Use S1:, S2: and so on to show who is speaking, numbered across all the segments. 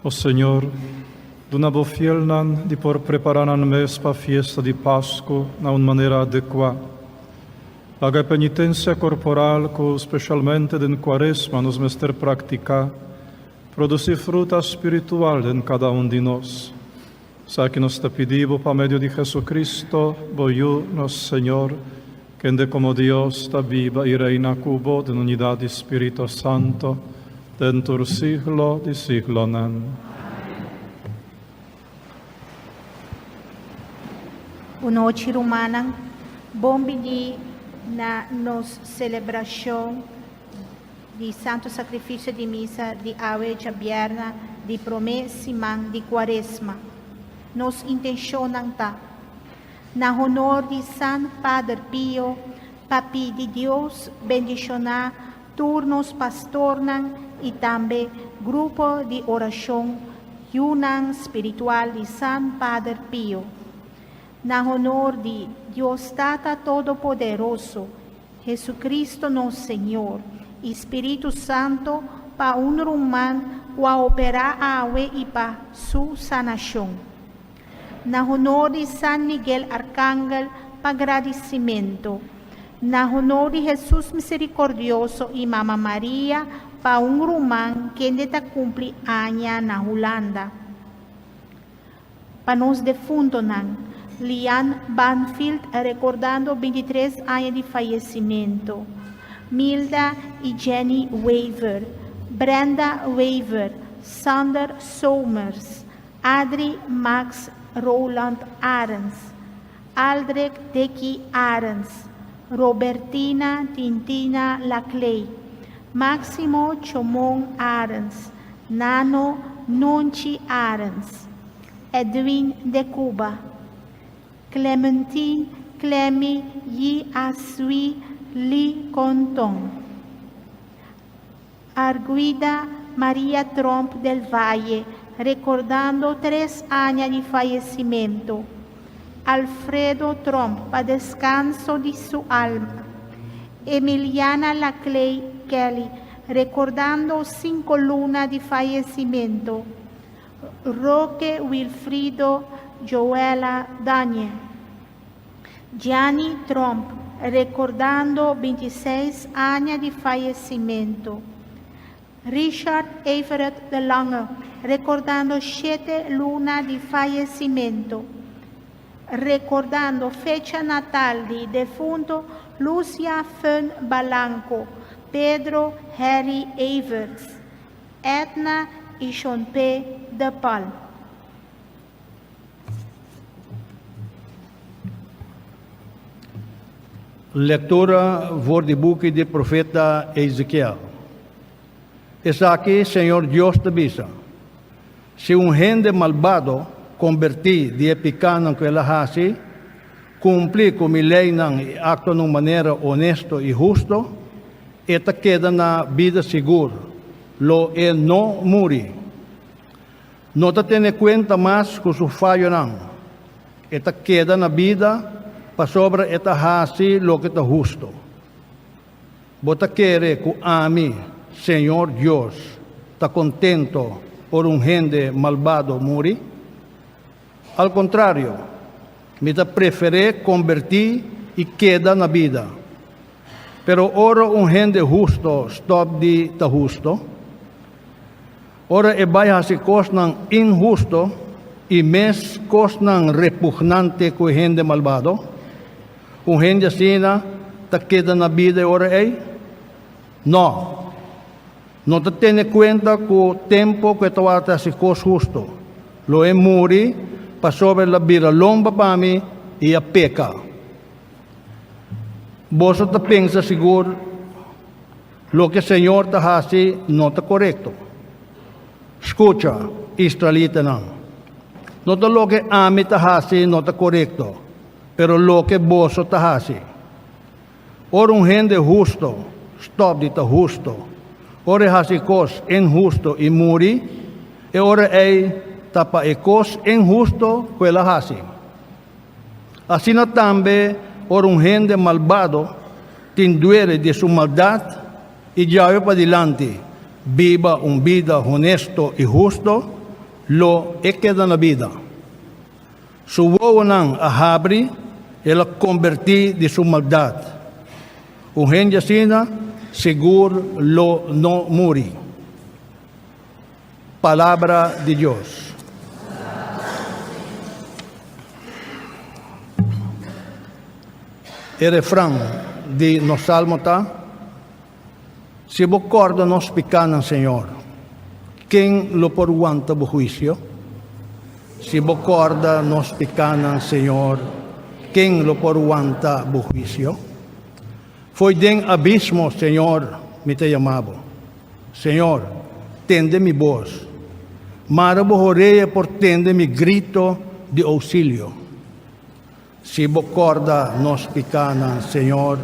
S1: O Señor, duna bo fielnan di por prepará nan mes pa fiesta di Pasku na un manera adekuá. Laga e penitensia korporal ku speshalmente den Kuaresma nos mester praktiká, produsí fruta spiritual den kada un di nos. Esaki nos ta pidi bo pa medio di Jesucristo, bo Yu, nos Señor, kende komo Dios ta biba i reina ku bo den unidat di Spirito Santo, den tur siglo di siglonan.
S2: Bonochi rumannan, bon bini na nos selebrashon di Santo Sakrifisio di Misa di awe djabièrna di promé siman di Kuaresma. Nos intenshonnan ta, na honor di San Pader Pio, pa pidi Dios bendishoná tur nos pastornan i tambe grupo di orashon Yunan Spiritual di San Pader Pio. Na honor di Dios Tata Todopoderoso, Jesucristo nos Señor, i Spiritu Santo pa un ruman ku a operá awe i pa su sanashon. Na honor di San Miguel Arcangel pa gradisimentu. Na honor di Jesus Misericordioso i Mama Maria pa un ruman kende ta kumpli aña na Hulanda. Pa nos defuntonan, Lian Banfield recordando 23 aña di fayecimento, Milda y Jenny Wever, Brenda Wever, Sander Somers, Adri Max Roland Arends, Aldrich Deki Arends, Robertina Tintina Laclay, Maximo Chomon Arends, Nano Nonchi Arends, Edwin de Cuba, Clementine Clemmy Yi A Sui Li Conton, Arguida Maria Tromp del Valle, recordando tres aña di fayecimento. Alfredo Tromp, pa descanso di su alma. Emiliana Laclay Kelly, recordando cinco luna di fayecimento. Roque Wilfrido Joela Daniel. Gianni Tromp, recordando 26 aña di fayecimento. Richard Everett de Lange, recordando shete luna di fayecimento. Recordando fecha natal di defunto Lucia Fun Balanco, Pedro Harry Everts, Edna y Shon P. de Pal.
S3: Lektura for di buki di profeta Ezekiel. Esaki Señor Dios ta bisa, Si un hende malbado kombertí di e pikánan ku el a hasi, kumpli ku mi leinan i aktua na un manera onesto i husto, e ta keda na bida sigur, lo e no muri. No ta tene kuenta mas ku su fayonan. E ta keda na bida pasobra e ta hasi loke ta hustu. Bo ta kere ku ami, Señor Dios, ta kontento ora un hende malbado muri? Al kontrario, mi ta prefer'é kombertí i keda na bida. Pero ora un hende husto stòp di ta husto, ora e bai hasi kosnan inhusto i mes kosnan repugnante ku e hende malbado, un hende asina ta keda na bida e ora ei? Nò! No ta tene kuenta ku tempu ku e tabata hasi kos husto, lo e muri pasobra el a bira lomba pa mi i a peka. Boso ta pensa sigur loke Señor ta hasi no ta korekto. Skucha, israelitanan, no ta loke ami ta hasi no ta korekto, pero loke boso ta hasi. Ora un hende husto stòp di ta husto, ora e hasi kos inhusto i muri, e ora ei ta pa e kos inhusto ku el a hasi. Asina tambe ora un hende malbado tin duele di su maldat i djawe padilanti biba un bida honesto i husto, Lo e keda na bida. Su wowonan a habri, el a kombertí di su maldat. Un hende asina sigur lo no muri. Palabra di Dios. E refran di nos salmo ta, Si bo kòrda nos pikánan, Señor, ken lo por wanta bo huisio? Si bo kòrda nos pikánan, Señor, ken lo por wanta bo huisio? Fo'i den abismo, Señor, mi ta yama bo. Señor, tende mi bos. Mara bo horea por tende mi grito di ousilio. Si bo kòrda nos pikánan, Señor,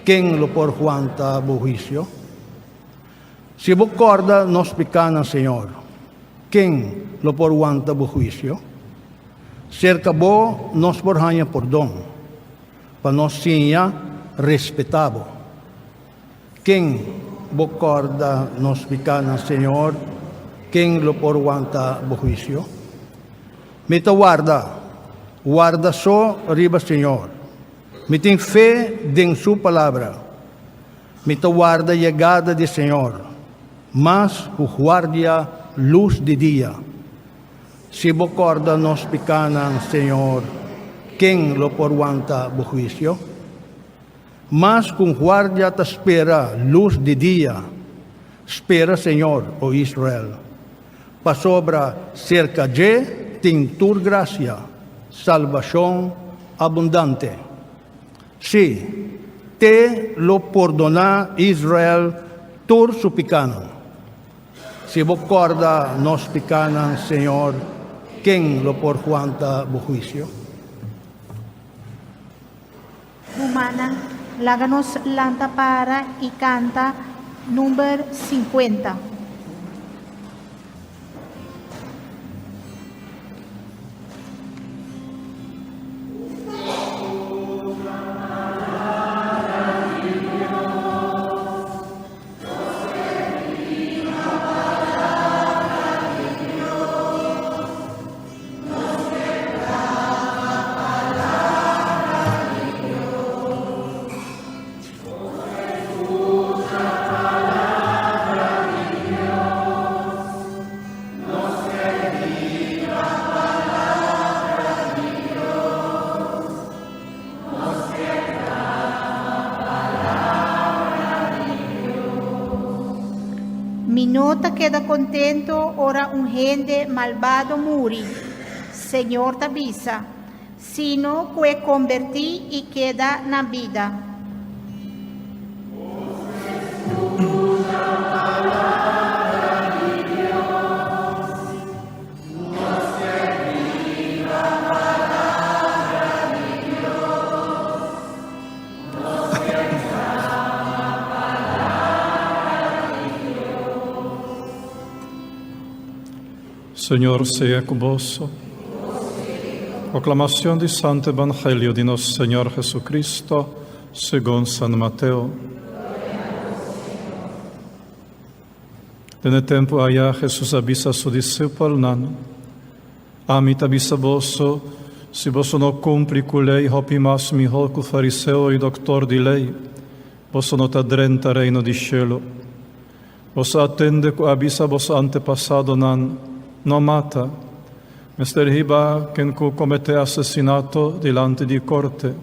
S3: ken lo por huanta bo huisio? Si bo kòrda nos pikánan, Señor, ken lo por wanta bo huisio? Serka bo nos por haña pordon, pa nos siña respetá bo. Ken bo kòrda nos pikánan, Señor? Ken lo por wanta bo huisio? Mi ta warda, warda so riba Señor. Mi tin fe den Su palabra. Mi ta warda yegada di Señor, mas ku guardia lus di dia. Si bo kòrda nos pikánan, Señor, ken lo por wanta bo huisio? Mas ku un guardia ta spera lus di dia, spera Señor, o Israel, pasobra serka dje tin tur grasia, salbashon abundante. Sí, te lo pordoná Israel tur su pikánan. Si bo kòrda nos pikánan, Señor, ken lo por huanta bo huisio?
S2: Rumannan, laga nos lanta para i kanta number 50. Mi no ta keda contento ora un hende malbado muri, Señor ta bisa, sino cu e comberti y keda na bida.
S1: Señor sea cu boso. Proclamación di Santo Evangelio di nos Señor Jesucristo, segun San Mateo. Den e tempu aya Hesus a bisa su disipelnan, Ami ta bisa boso, si boso no kumpli ku lei hopi mas mihó ku fariseo i doktor di lei, boso no ta drenta Reino di shelu. Boso a tende ku a bisa boso antepasadonan, No mata. Mester hiba ken ku kometé asesinato dilanti di korte.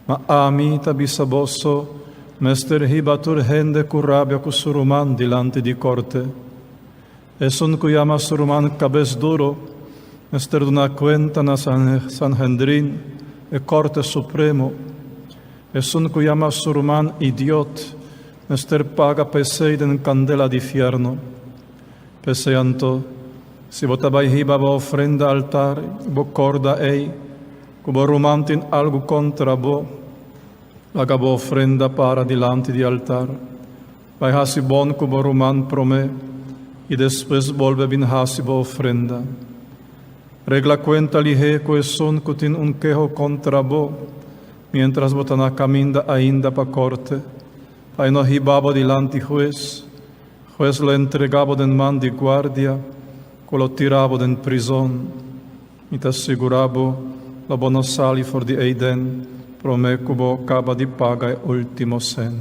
S1: Ma ami ta bisa boso, mester hiba tur hende ku rabia ku su ruman dilanti di korte. Esun ku yama su ruman kabes duru, mester duna kuenta na Sanhendrin, e korte supremo. Esun ku yama su ruman idiot, mester paga p'esei den kandela di fièrnu. P'esei anto, si bo ta bai hiba bo ofrenda altar i bo kòrda ei ku bo ruman tin algu kontra bo, laga bo ofrenda para dilanti di altar. Bai hasi bon ku bo ruman promé i despues bolbe bin hasi bo ofrenda. Regla kuenta lihé ku esun ku tin un keho kontra bo, miéntras bo ta na kaminda ainda pa korte, pa e no hiba bo dilanti hues. Hues lo entregá bo den man di guardia. ku lo tira bo den prizon. Mi ta sigurá bo, lo bo no sali for di eiden promé ku bo kaba di paga e último sèn.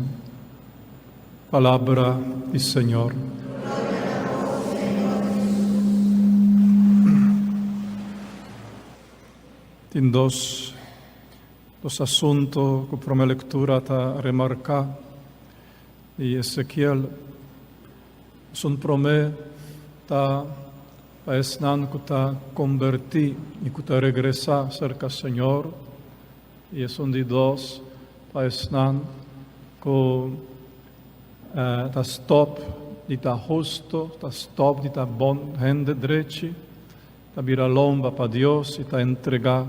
S1: Palabra di Señor. Tin dos dos asunto ku promé lektura ta remarká di Ezekiel. Esun promé ta pa esnan ku ta kombertí i ku ta regresá serka Señor, i esun di dos pa esnan ku ta stòp di ta hustu, ta stòp di ta bon hende drechi, ta bira lomba pa Dios i ta entregá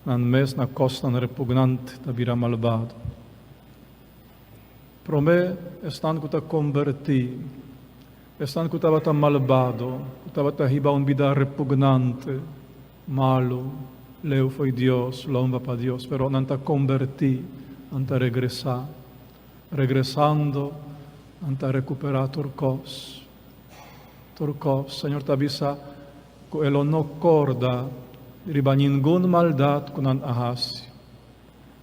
S1: nan mes na kosnan repugnante, ta bira malbado. Promé, esnan ku ta kombertí, esnan ku tabata malbado, ku tabata hiba un bida repugnante, malu, leu fo'i Dios, lomba pa Dios, pero nan ta kombertí, nan ta regresá. Regresando, nan ta rekuperá tur kos. Tur kos. Señor ta bisa ku e lo no kòrda riba ningun maldat ku nan a hasi.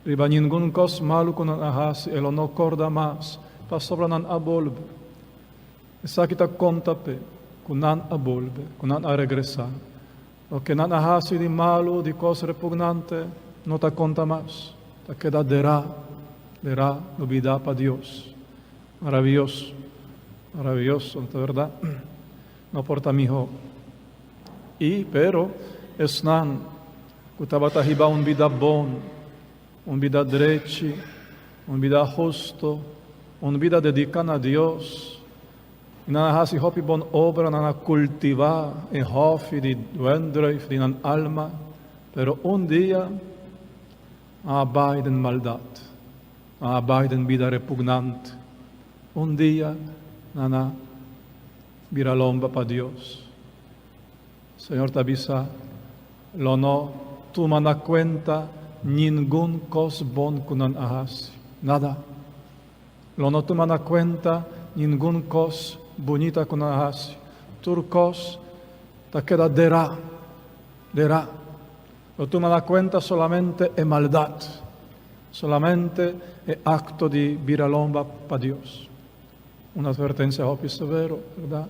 S1: Riba ningun kos malu ku nan a hasi e lo no kòrda mas, pasobra nan a bolbe. Esaki ta konta p'e, ku nan a bolbe, ku nan a regresá. Loke nan a hasi di malu, di kos repugnante, no ta konta mas, ta keda derá, derá, lubidá pa Dios. Maravioso, maravioso, no ta bèrdat? No por ta mihó. I, pero, esnan ku tabata hiba un bida bon, un bida drechi, un bida hustu, un bida dediká na Dios, i nan a hasi hopi bon obra, nan a kultivá e hòfi di wendrùif di nan alma, pero un dia nan a bai den maldat, nan a bai den bida repugnante, un dia nan a bira lomba pa Dios. Señor ta bisa, Lo no tuma na cuenta ningun cos bon cu nan a haci. Nada. Lo no tuma na cuenta ningun cos bunita cu nan a haci. Tur cos ta keda derá, derá. Lo tuma na cuenta solamente e maldad, solamente e acto di bira lomba pa Dios. Un advertencia hopi severo, berdad?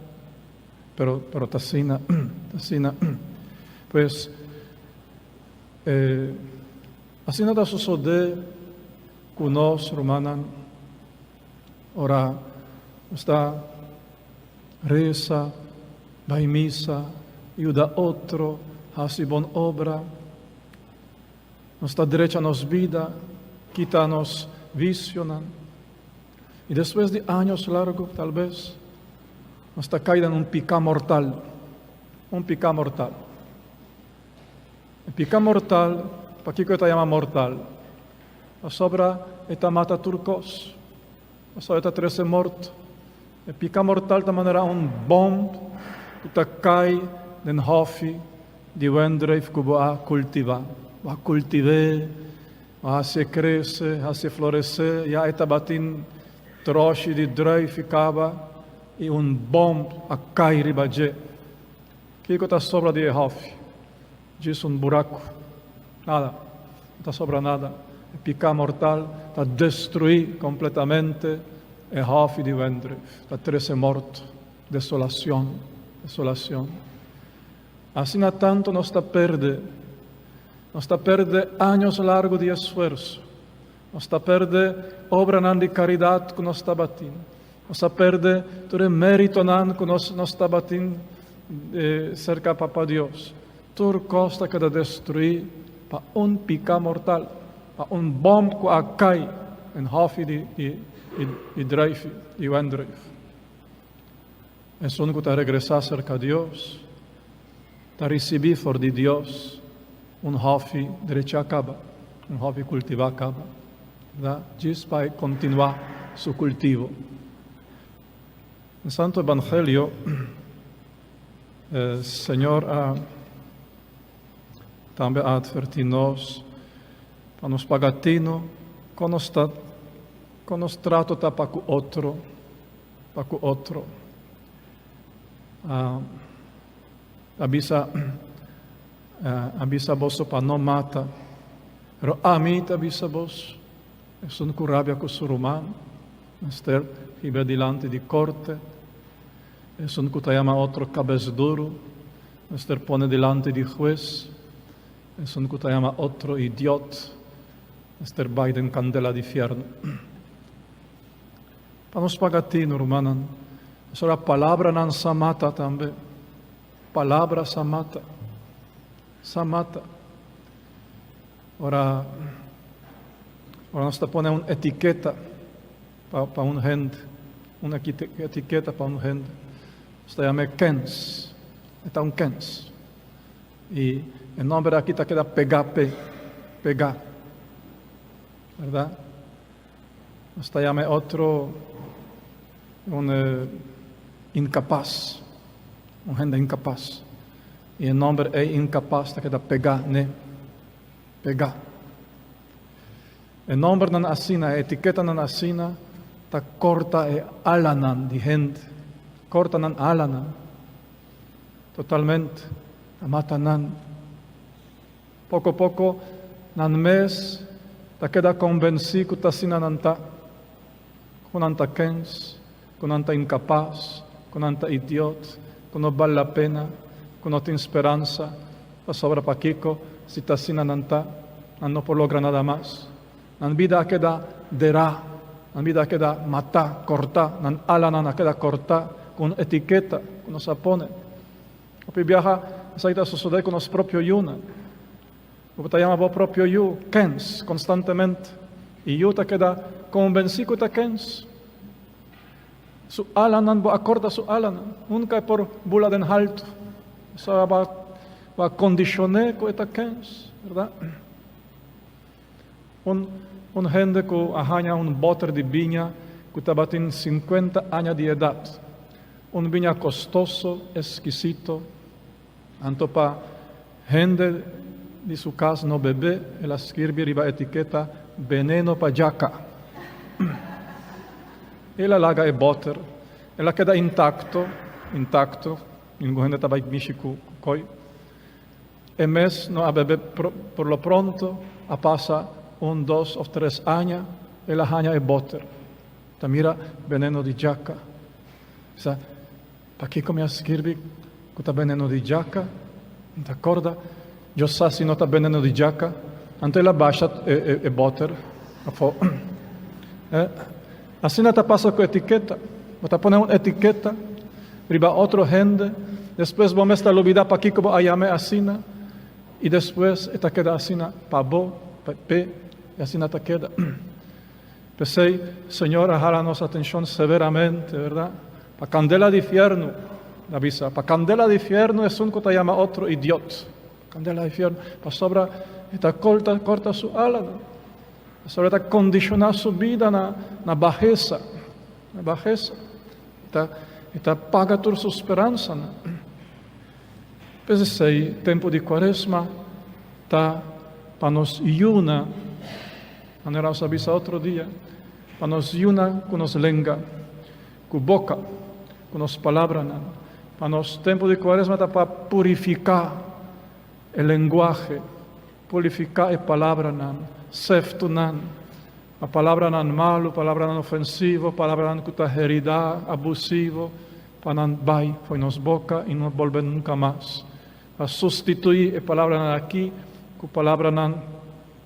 S1: Pero, pero ta asina, ta asina. Pues, eh, asina ta sosodé ku nos, rumannan, ora nos ta resa, bai misa, yuda otro, hasi bon obra, nos ta drecha nos bida, kita nos visionan. I despues di años largu, tal bes, nos ta kai den un piká mortal. Un piká mortal. E piká mortal, pakiko e ta yama mortal? Pasobra e ta mata tur kos. Pasobra e ta trese morto. E piká mortal ta manera un bòmb ku ta kai den hòfi di wendrùif ku bo a kultivá. Bo a kultiv'é. Hasié krese, hasié floresé, ya e tabatin troshi di druif i kaba i un bòmb a kai riba dje. Kiko ta sobra di e hòfi? Djis un buraku. Nada. No ta sobra nada. E piká mortal ta destruí kompletamente e hòfi di wendrùif. Ta trese morto, desolacion, desolacion. Asina tantu nos ta perde. Nos ta perde años largu di esfuerso. Nos ta perde obranan di karidat ku nos tabatin. Nos ta perde tur e méritonan ku nos nos tabatin serka Papa Dios. Tur kos ta keda destruí pa un piká mortal, pa un bòmb ku a kai den hòfi di di di druifi, di wendruif. Esun ku ta regresá serka Dios ta risibí for di Dios un hòfi drechá kaba, un hòfi kultivá kaba, bèrdat? Djis pa e kontinuá su kultivo. Den Santu Evangelio, e Señor a tambe a atvertí nos pa nos paga tino kon nos ta, kon nos trato ta pa ku otro, pa ku otro. Ta bisa, a bisa boso pa no mata, pero ami ta bisa boso, esun ku rabia ku su ruman, mester hiba dilanti di korte, esun ku ta yama otro kabes duru, mester pone dilanti di hues, esun ku ta yama otro idiot, mester bai den kandela di fièrnu. Pa nos paga tinu, rumannan, pasobra palabranan sa mata tambe. Palabra sa mata. Sa mata. Ora, ora nos ta pone un etiketa pa, pa un hende, un etiketa pa un hende, nos ta yam'é kens. E ta un kens. I e nòmber aki ta keda pegá p'e, pegá. Bèrdat? Nos ta yama e otro un inkapas, un hende inkapas. I e nòmber ei inkapas ta keda pegá n'e, pegá. E nòmbernan asina, e etiketanan asina ta kòrta e alanan di hende, kòrta nan alanan totalmente, ta mata nan. Poko poko nan mes ta keda konvensí ku ta asina nan ta, ku nan ta kens, ku nan ta inkapas, ku nan ta idiot, ku no bal la pena, ku no tin speransa, pasobra pakiko si ta asina nan ta, nan no por logra nada mas. Nan bida a keda derá, nan bida a keda matá, kòrtá, nan alanan a keda kòrtá ku un etiketa ku nos a pone. Hopi biaha esaki ta sosodé ku nos propio yunan. Bo ta yama bo propio yu kens konstantemente i yu ta keda konvensí ku ta kens. Su alanan, bo a korta su alanan. Nunka e por bula den haltu. Pasobra bo a bo a kondishoné ku e ta kens, bèrdat? Un un hende ku a haña un bòter di biña ku tabatin sinkuenta aña di edat. Un biña kostoso, eskisito. Anto pa hende di su kas no bebé, el a skirbi riba etiketa, Beneno pa djaka. El a laga e bòter. El a keda intakto, intakto, ningun hende ta bai mishi ku koi. E mes no a bebe por lo pronto a pasa un, dos of tres aña, el a haña e bòter. Ta mira beneno di djaka. Bisa, Pakiko mi a skirbi ku ta beneno di djaka? Mi ta kòrda, Dios sa si no ta beneno di djaka. Anto el a basha e bòter afó. Asina ta pasa ku etiketa. Bo ta pone un etiketa riba otro hende, despues bo mes ta lubidá pakiko bo a yam'é asina, i despues e ta keda asina pa bo, p'e, i asina ta keda. P'esei, Señor a hala nos atenshon severamente, bèrdat? Pa kandela di fièrnu, el a bisa, pa kandela di fièrnu esun ku ta yama otro idiot. Kandela di fièrnu, pasobra e ta korta, korta su alanan. Pasobra e ta kondishoná su bida na, na bahesa, na bahesa. E ta, e ta paga tur su speransanan. P'esei, tempu di Kuaresma ta pa nos yuna. Manera nos a bisa otro dia, pa nos yuna ku nos lenga, ku boka, ku nos palabranan. Pa nos tempu di Kuaresma ta pa purifiká e lenguahe, purifiká e palabranan, seftu nan, pa palabranan malu, palabranan ofensivo, palabranan ku ta heridá, abusivo, pa nan bai fo'i nos boka i no bolbe nunka mas. Pa sustituí e palabranan aki ku palabranan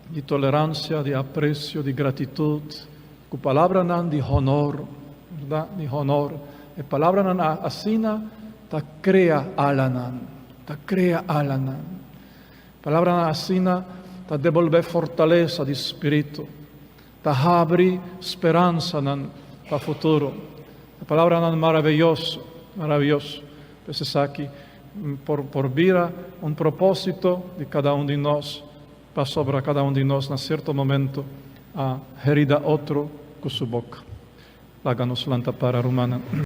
S1: di tolerancia, di aprecio, di gratitud, cu palabranan di honor, berdad? Di honor. E palabranan asina ta crea alanan, ta crea alanan. Palabranan asina ta debolbe fortalesa di spiritu, ta habri speransanan pa futuro. E palabranan maraviyoso, maraviyoso. Pues esaki por por bira un proposito di cada un di nos. Pasobra kada un di nos na sierto momento a herida otro ku su boka. Laga nos lanta para, rumannan.